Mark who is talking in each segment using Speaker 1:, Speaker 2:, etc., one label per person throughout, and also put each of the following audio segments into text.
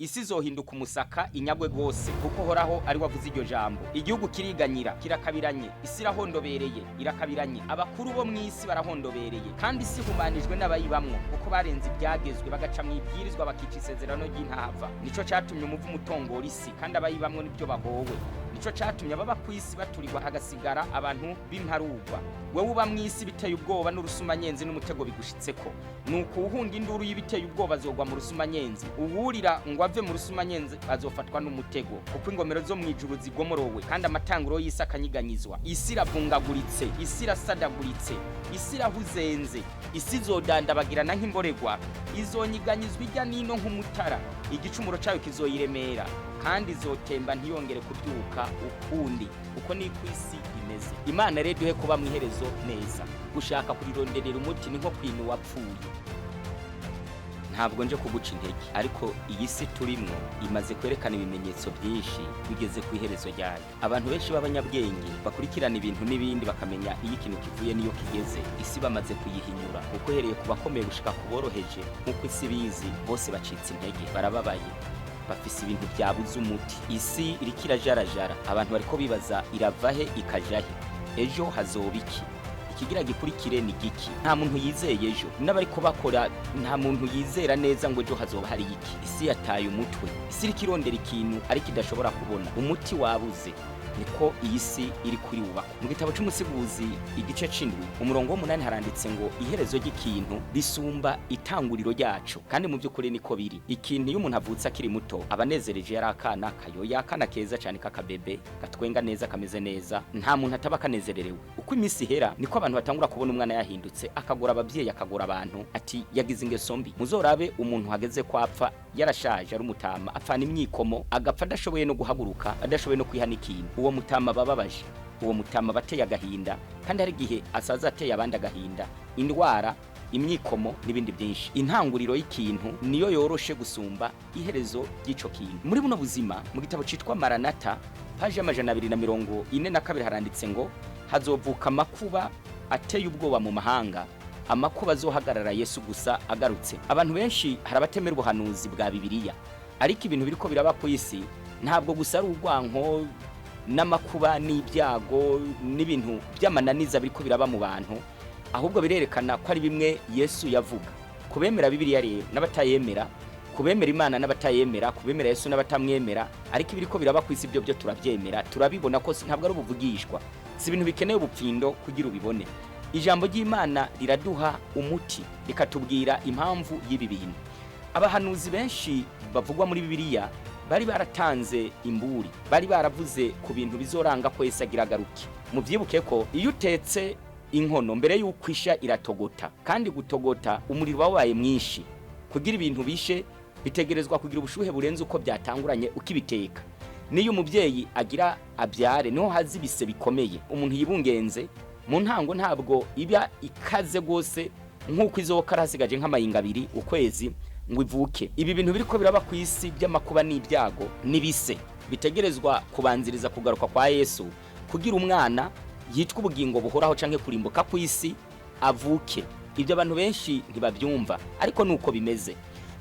Speaker 1: Isi izohinduka umusaka inyagwe rwose, kuko Uhoraho ari we avuze iryo jambo. Igihugu kiriganyira, kirakabiranye, isi irahondobereye, irakabiranye. Abakuru bo mu isi barahondobereye, kandi isi ihumanijwe n'abayibamwo, kuko barenze ibyagezwe, bagaca mu ibwirizwa, bakica isezerano ry'intahava. Nico catumye umuvumo utongora isi, kandi abayibamwo nibyo bagowe. Nico catumye ababa ku isi baturirwa, hagasigara abantu b'imparugwa. Wewe uba mu isi, biteye ubwoba n'urusumanyenzi n'umutego bigushitseko. Nuko uwuhunga induru y'ibiteye ubwoba azogwa mu rusumanyenzi, uwurira ngo ave mu rusumanyenzi azofatwa n'umutego, kuko ingomero zo mu ijuru zigomorowe, kandi amatanguro y'isi akanyiganyizwa. Isi iravungaguritse, isi irasadaguritse, isi irahuzenze. Isi izodandabagirana nk'imboregwa, izonyiganyizwa ijya nino nk'umutara. Igicumuro cyayo kizoyiremera, kandi izotemba ntiyongere kubyuka ukundi. Uko niko isi imeze. Imana rero duhe kuba mu iherezo neza. Gushaka kurironderera umuti ni nko kwina uwapfuye. Ntabwo nje kuguca intege, ariko iyi si turimwo imaze kwerekana ibimenyetso byinshi bigeze ku iherezo ryayo. Abantu benshi b'abanyabwenge bakurikirana ibintu n'ibindi, bakamenya iyo ikintu kivuye n'iyo kigeze, isi bamaze kuyihinyura, kuko uhereye ku bakomeye gushika ku boroheje, nk'uko isi bizi, bose bacitse intege, barababaye, bafise ibintu byabuze umuti. Isi iriko irajarajara, abantu bariko bibaza irava he ikaja he, ejo hazoba iki, ikigira gikurikire ni giki. Nta muntu yizeye ejo, n'abariko bakora nta muntu yizera neza ngo ejo hazoba hari iki. Isi yataye umutwe, isi iriko irondera ikintu ariko idashobora kubona, umuti wabuze. Niko iyi si iri kuri wubakwa. Mu gitabo c'Umusiguzi, igice c'indwi, umurongo w'umunani, haranditse ngo iherezo ry'ikintu risumba itanguriro ryaco. Kandi mu by'ukuri niko biri. Ikintu iyo umuntu avutse akiri muto aba anezereje, yari akana kayoya, akana keza cyane k'akabebe gatwenga neza, kameze neza, nta muntu ataba akanezererewe. Uko iminsi ihera niko abantu batangura kubona umwana yahindutse, akagora ababyeyi, akagora abantu, ati yagize ingeso mbi. Muzorabe umuntu hageze kwapfa yarashaje, ari umutama, apfana imyikomo, agapfa adashoboye no guhaguruka, adashoboye no kwihana ikintu. Uwo mutama bababaje, uwo mutama bateye agahinda, kandi hari igihe asaza ateye abandi agahinda, indwara, imyikomo n'ibindi byinshi. Intanguriro y'ikintu niyo yoroshe gusumba iherezo ry'ico kintu muri buno buzima. Mu gitabo citwa Maranata, paji y'242, haranditse ngo hazovuka amakuba ateye ubwoba mu mahanga, amakuba azohagarara Yesu gusa agarutse. Abantu benshi hari abatemera ubuhanuzi bwa Bibiliya, ariko ibintu biriko biraba ku isi ntabwo gusa ari urwanko n'amakuba n'ibyago n'ibintu by'amananiza biriko biraba mu bantu, ahubwo birerekana ko ari bimwe Yesu yavuga. Kubemera Bibiliya rero n'abatayemera, kubemera Imana n'abatayemera, kubemera Yesu n'abatamwemera, ariko ibiriko biraba ku isi byo byo turabyemera, turabibona ko ntabwo ari ubuvugishwa, si ibintu bikeneye ubupfindo kugira ubibone. Ijambo ry'Imana riraduha umuti, rikatubwira impamvu y'ibi bintu. Abahanuzi benshi bavugwa muri Bibiliya bari baratanze imburi, bari baravuze ku bintu bizoranga ko Yesu agira agaruke. Muvyibuke ko iyo utetse inkono, mbere y'uko isha iratogota, kandi gutogota umuriro uba wabaye mwinshi. Kugira ibintu bishe bitegerezwa kugira ubushuhe burenze uko byatanguranye ukibiteka. Niyo umubyeyi agira abyare niho haza ibise bikomeye. Umuntu yibungenze mu ntango ntabwo iba ikaze rwose nk'uko izoka hasigaje nk'amayinga abiri, ukwezi ngo ivuke. Ibi bintu biriko biraba ku isi by'amakuba n'ibyago n'ibise bitegerezwa kubanziriza kugaruka kwa Yesu, kugira umwana yitwa ubugingo buhoraho canke kurimbuka ku isi avuke. Ibyo abantu benshi ntibabyumva, ariko nuko bimeze.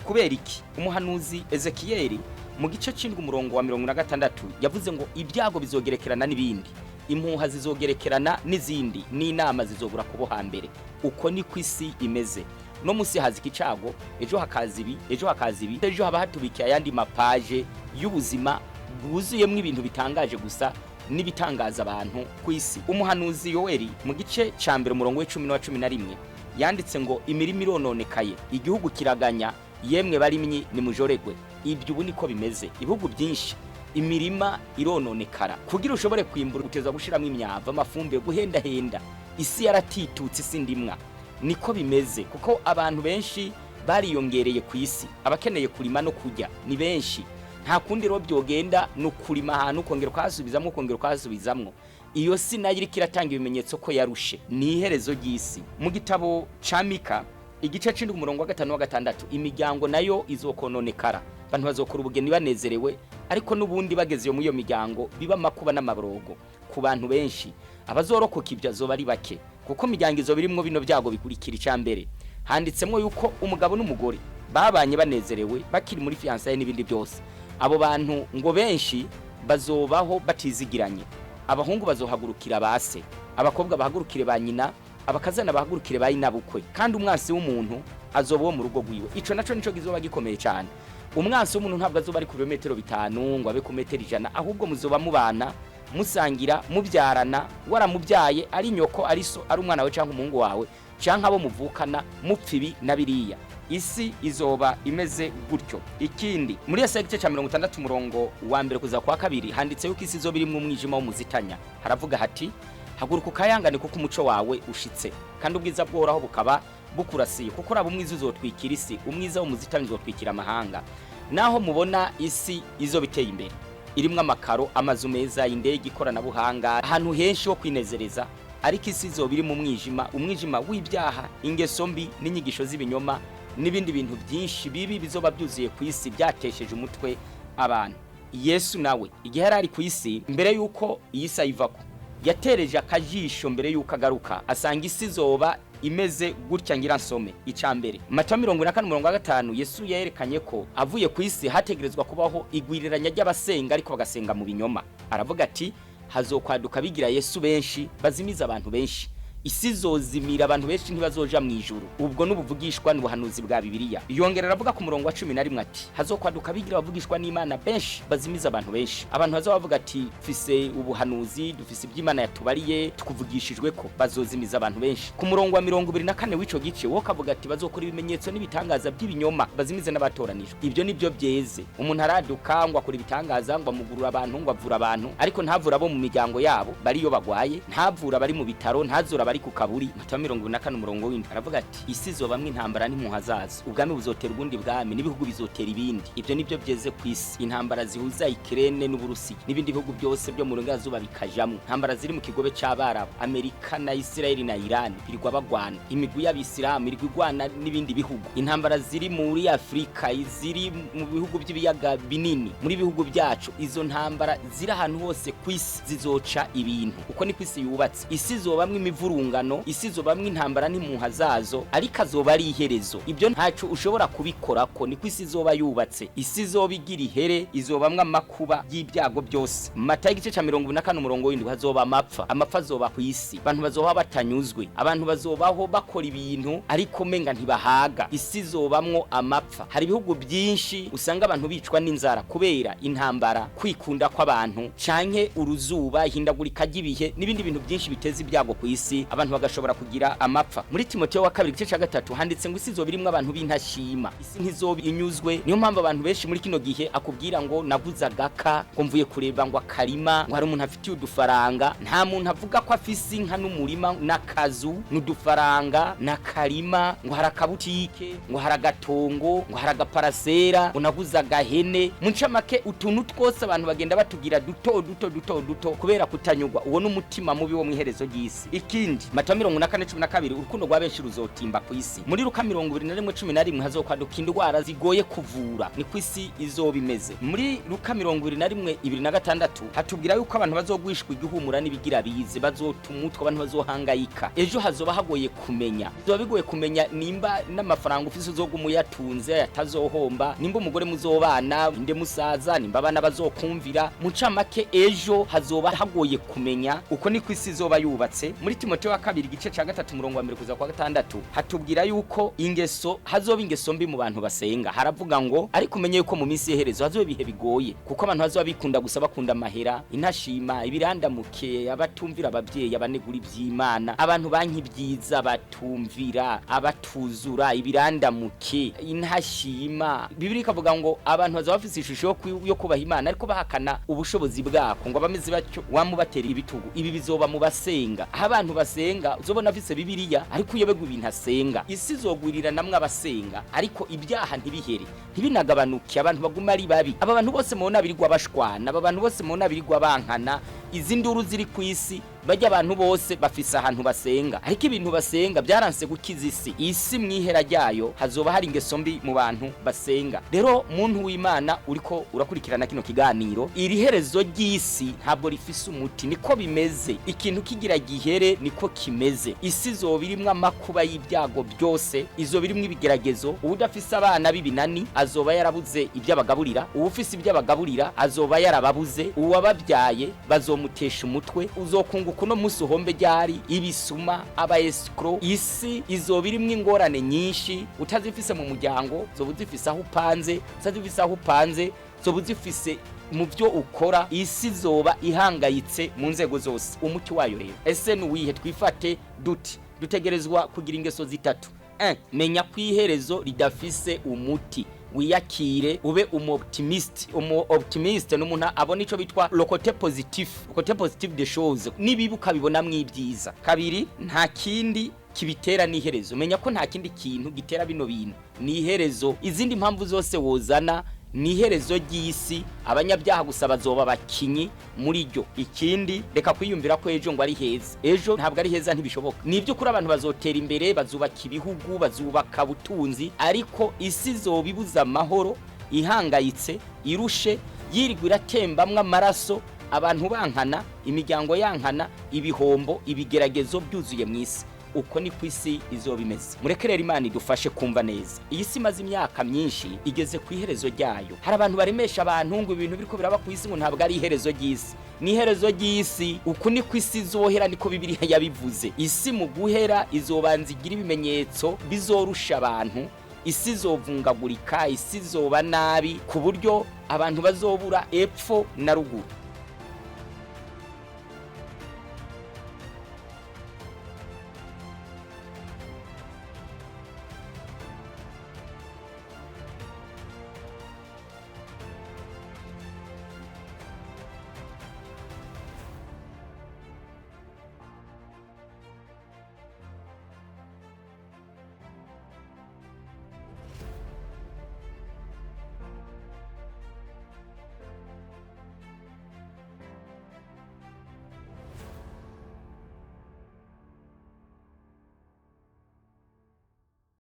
Speaker 1: Kubera iki? Umuhanuzi Ezekiyeli mu gice c'indwi, umurongo wa 60, yavuze ngo ibyago bizogerekerana n'ibindi, impuha zizogerekerana n'izindi, n'inama zizobura kubo hambere. Uko niko isi imeze no musi. Haza ikicago, ejo hakaza ibi, ejo hakaza ibi, ejo haba hatubikiye ayandi mapaje y'ubuzima bwuzuyemwo ibintu bitangaje gusa n'ibitangaza abantu ku isi. Umuhanuzi Yoweri mu gice ca mbere, umurongo w'icumi n'uwa 11, yanditse ngo imirima irononekaye, igihugu kiraganya, yemwe barimyi nimujoregwe. Ibyo ubu niko bimeze. Ibihugu byinshi imirima irononekara. Kugira ushobore kwimbura uteza gushiramo imyavu, amafumbire, guhendahenda. Isi yaratitutse, isi ndimwa. Niko bimeze kuko abantu benshi bariyongereye ku isi, abakeneye kurima no kurya ni benshi. Nta kundi rero byogenda, ni ukurima ahantu ukongera ukahasubizamwo, ukongera ukahasubizamwo. Iyo si nayo iriko iratanga ibimenyetso ko yarushe, ni iherezo ry'isi. Mu gitabo ca Mika, igice c'indwi, umurongo wa gatanu wa gatandatu, imiryango nayo izokononekara. Abantu bazokora ubugeni banezerewe, ariko n'ubundi bageze iyo muri iyo miryango biba amakuba n'amaborogo ku bantu benshi. Abazorokoka ibyo azoba ari bake, kuko imiryango izoba irimwo bino byago bikurikira. Icya mbere, handitsemwo yuko umugabo n'umugore Babanye banezerewe bakiri muri fiançailles n'ibindi byose. Abo bantu ngo benshi bazobaho batizigiranye. Abahungu bazohagurukira base, abakobwa bahagurukire ba nyina, abakazana bahagurukire ba nyinabukwe, kandi umwansi w'umuntu azoba uwo mu rugo rwiwe. Ico naco nico kizoba gikomeye cyane. Umwansi w'umuntu ntabwo azoba ari ku birometero 5 ngo abe ku metero 100, ahubwo muzoba mubana, musangira, mubyarana, waramubyaye ari nyoko, ari so, ari umwana wawe cyangwa umuhungu wawe cyangwa abo muvukana, mupfa ibi na biriya. Isi izoba imeze gutyo. Ikindi, muri Yesaya igice cya 60 umurongo wa 1 kuza kwa 2 handitse yuko isi izoba irimwo umwijima w'umuzitanya. Haravuga hati: haguruka ukayangane, kuko umuco wawe ushitse, kandi ubwiza bw'Uhoraho bukaba bukurasiye. Kuko raba, umwiza uzotwikira isi, umwiza w'umuzitanya uzotwikira amahanga. Naho mubona isi izoba iteye imbere, irimwo amakaro, amazu meza, indege, ikoranabuhanga, ahantu henshi ho kwinezereza, ariko isi izoba iri mu mwijima, umwijima w'ibyaha, ingeso mbi n'inyigisho z'ibinyoma n'ibindi bintu byinshi bibi bizoba byuzuye ku isi, byatesheje umutwe abantu. Yesu nawe igihe yari ari ku isi, mbere y'uko iyi si ayivako, yatereje akajisho mbere y'uko agaruka, asanga isi izoba imeze gutya. Ngira nsome icya mbere, Matayo 44 umurongo wa 5. Yesu yerekanye ko avuye ku isi hategerezwa kubaho igwiriranya ry'abasenga, ariko bagasenga mu binyoma. Aravuga ati: hazokwaduka bigira Yesu benshi, bazimiza abantu benshi. Isi izozimira, abantu benshi ntibazoja mu ijuru. Ubwo n'ubuvugishwa n'ubuhanuzi bwa Bibiliya. Yongera aravuga ku murongo wa 11 ati: hazokwaduka bigira abavugishwa n'Imana benshi, bazimiza abantu benshi. Abantu bazoba bavuga ati: mfise ubuhanuzi, dufise iby'Imana yatubariye, tukuvugishijwe ko, bazozimiza abantu benshi. Ku murongo wa 24 w'ico gice wo kavuga ati: bazokora ibimenyetso n'ibitangaza by'ibinyoma, bazimize n'abatoranijwe. Ibyo nibyo byeze. Umuntu araduka ngo akora ibitangaza, ngo amugurura abantu, ngo avura abantu, ariko ntavura abo mu miryango yabo bariyo bagwaye, ntavura bari mu bitaro, ntazura bari ku kaburi. Matayo 24 umurongo w'indwi aravuga ati: isi izobamwo intambara n'impuha zazo, ubwami buzotera ubundi bwami, n'ibihugu bizotera ibindi. Ibyo nibyo byeze ku isi. Intambara zihuza Ikirene n'Uburusiya n'ibindi bihugu byose byo mu burengerazuba bikajamwo, intambara ziri mu kigobe c'Abarabu, Amerika na Isirayeli na Irani birirwa bagwana, imigwi y'Abisilamu irigwa igwana n'ibindi bihugu, intambara ziri muri Afurika, ziri mu bihugu by'ibiyaga binini, muri bihugu byacu, izo ntambara ziri ahantu hose ku isi zizoca ibintu. Uko ni ku isi yubatse. Isi izobamwo imivurungano, isi izobamwo intambara n'impuha zazo, ariko azoba ari iherezo. Ibyo ntaco ushobora kubikorako, niko isi izoba yubatse. Isi izoba igira ihere, izobamwo amakuba y'ibyago byose. Matayo igice ca 44 umurongo w'indwi: hazoba amapfa. Amapfa azoba ku isi, abantu bazoba batanyuzwe, abantu bazobaho bakora ibintu ariko menga ntibahaga. Isi izobamwo amapfa. Hari ibihugu byinshi usanga abantu bicwa n'inzara kubera intambara, kwikunda kw'abantu, canke uruzuba, ihindagurika ry'ibihe n'ibindi bintu byinshi biteza ibyago ku isi, abantu bagashobora kugira amapfa. Muri Timoteyo wa kabiri igice ca 3 handitse ngo isi izoba irimwo abantu b'intashima, isi ntizoba inyuzwe. Niyo mpamvu abantu benshi muri kino gihe akubwira ngo naguze agaka, ngo mvuye kureba ngo akarima, ngo hari umuntu afitiye udufaranga. Nta muntu avuga ko afise inka n'umurima n'akazu n'udufaranga n'akarima, ngo hari akabutike, ngo hari agatongo, ngo hari agaparasera, ngo naguze agahene. Mu ncamake, utuntu twose abantu bagenda batugira duto duto duto duto kubera kutanyurwa. Uwo n'umutima mubi wo mu iherezo ry'isi. Ikindi, Matayo 44:12: urukundo rwa benshi ruzotimba ku isi. Muri Luka 21:11: hazokwaduka indwara zigoye kuvura. Ni ku isi izoba imeze. Muri Luka 21:26 hatubwira yuko abantu bazogwishwa igihumura n'ibigira bize, bazota umutwe, abantu bazohangayika. Ejo hazoba hagoye kumenya, bizoba bigoye kumenya nimba n'amafaranga ufise uzoguma uyatunze atazohomba, nimba umugore muzobana, inde musaza, nimba abana bazokumvira. Mu ncamake, ejo hazoba hagoye kumenya. Uko ni ku isi izoba yubatse. Muri Timoteyo wa kabiri igice ca 3 umurongo wa 1 kuza kwa 6 hatubwira yuko ingeso, hazoba ingeso mbi mu bantu basenga. Haravuga ngo: ariko umenye yuko mu minsi y'iherezo hazoba ibihe bigoye, kuko abantu bazoba bikunda gusa, bakunda amahera, intashima, ibirandamuke, abatumvira ababyeyi, abanegura iby'Imana, abantu banki ibyiza, batumvira, abatuzura, ibirandamuke, intashima. Bibiliya ikavuga ngo abantu bazaba bafise ishusho yo kubaha Imana, ariko bahakana ubushobozi bwako, ngo abameze batyo wamubatera ibitugu. Ibi bizoba mu basenga. Aho abantu basenga uzobona afise Bibiliya, ariko uyoberwa ibintu asenga. Isi izogwirira namwe abasenga, ariko ibyaha ntibihere, ntibinagabanuke, abantu baguma ari babi. Aba bantu bose mubona birirwa bashwana, aba bantu bose mubona birirwa bankana, izi nduru ziri ku isi. Bajya abantu bose bafise ahantu basenga, ariko ibintu basenga byaranse gukiza isi. Isi mwihera ryayo hazoba hari ingeso mbi mu bantu basenga. Rero muntu w'Imana uriko urakurikirana kino kiganiro, iri herezo ry'isi ntabwo rifise umuti, niko bimeze. Ikintu kigira gihere niko kimeze. Isi izoba irimwo amakuba y'ibyago byose, izoba irimwo ibigeragezo. Uwudafise abana b'ibinani azoba yarabuze ibyo abagaburira, uwufise ibyo abagaburira azoba yarababuze, uwababyaye bazomutesha umutwe. Uzokunguka uno munsi uhombe ryari? Ibisuma, aba escrow. Isi izoba irimwo ingorane nyinshi. Utazifise mu muryango zoba uzifise aho upanze, utazifise aho upanze zoba uzifise mu byo ukora. Isi izoba ihangayitse mu nzego zose. Umuti wayo rero ese ni uwihe? Twifate duti? Dutegerezwa kugira ingeso zitatu. 1, menya ko iherezo ridafise umuti, wiyakire, ube umu optimist. Umu optimiste ni umuntu abona ico bitwa le côté positif, le côté positif des choses, nibiba ukabibonamwo ibyiza. Kabiri, nta kindi kibitera n'iherezo. Menya ko nta kindi kintu gitera bino bintu ni iherezo. Izindi mpamvu zose wozana ni iherezo ry'isi, abanyabyaha gusa bazoba abakinyi muri ryo. Ikindi, reka kwiyumvira ko ejo ngo ari heza. Ejo ntabwo ari heza, ntibishoboka. Ni iby'ukuri abantu bazotera imbere, bazubaka ibihugu, bazubaka butunzi, ariko isi izoba ibuze amahoro, ihangayitse, irushe, yirirwa iratembamwo amaraso, abantu bankana, imiryango yankana, ibihombo, ibigeragezo byuzuye mu isi. Uko ni ku isi izoba imeze. Mureke rero Imana idufashe kumva neza. Iyi si imaze imyaka myinshi igeze ku iherezo ryayo. Hari abantu baremesha abantu ngo ibintu biriko biraba ku isi ngo ntabwo ari iherezo ry'isi. Ni iherezo ry'isi. Uku ni ku isi izohera, niko Bibiliya yabivuze. Isi mu guhera izobanza igira ibimenyetso bizorusha abantu. Isi izovungagurika, isi izoba nabi ku buryo abantu bazobura epfo na ruguru.